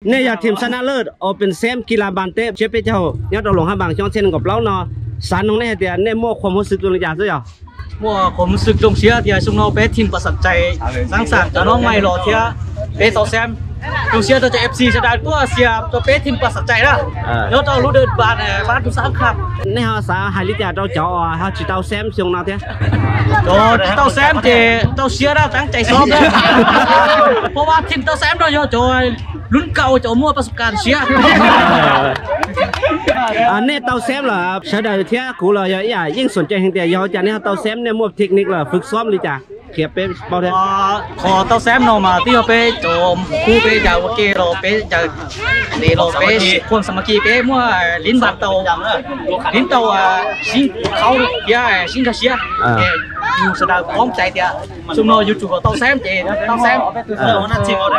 Nej yog team xab nab lawj open sem kis las npas teb tsiab peb caug nyob rau Luam Haj Npas xyoo ob txhiab nees nkaum plaub no, xav noog nej hais tias nej muaj khuam hmoov xwm zoo li cas xwb yog? Muaj khuam hmoov xwm zoo siab tias xyoo no peb team Pas Xas Cais xav xam cov noob mais los thiab peb tau xeeb. Zoo siab rau cov F C sawv daws tuaj sia rau peb team Pas Xas Cais na. Nyob rau lub dawm npas pab tus xab khab. Nej ho xav hais li cas rau cov uas ho tsis tau xeeb xyoo no thiab? Cov tsis tau xeeb ces rau siab na, teeb cai xob. Pab vaj team tau xeeb no yog cov lub nkaus cov muaj pas kas siab. Nej tau xeeb lawm, sawv daws thiab kuv los yog ib yam yeej xoom ceeb heev tias yog ua cas nej ho tau xeeb, nej muaj technique los fwv xob li cas? Qhia peb paub thiab. Qhov tau xeeb no mas twb yog peb cov khub peb caw ua ke los peb caw li los peb khuam xa ma ki peb muaj lib npas tau, lib tau sib qhaub thiab sib nkag siab. Yus sawv daws poob cai tias xyoo no yuav tsum kom tau xeeb ces tau xeeb.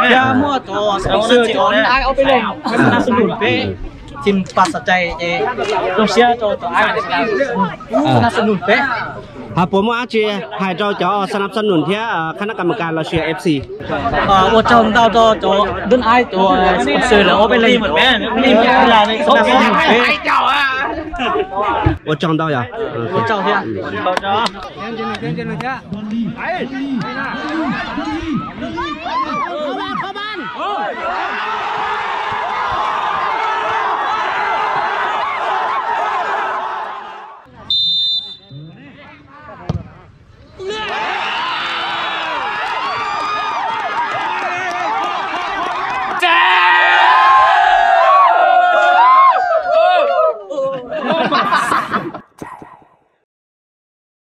Thiab muaj cov sponsor cov aib ob peb leeg xa nab xa num peb, team Pas Xas Cais ces zoo siab rau cov aib xa nab xa num peb. Ho puas muaj dab tsi hais rau cov xa nab xa num thiab khab nab kas mas kas los sis F C? Ua tsaug ntau rau cov dab aib cov sponsor lawv ob peb leeg, xa nab xa num peb. Ua tsaug ntau yog. Ua tsaug thiab.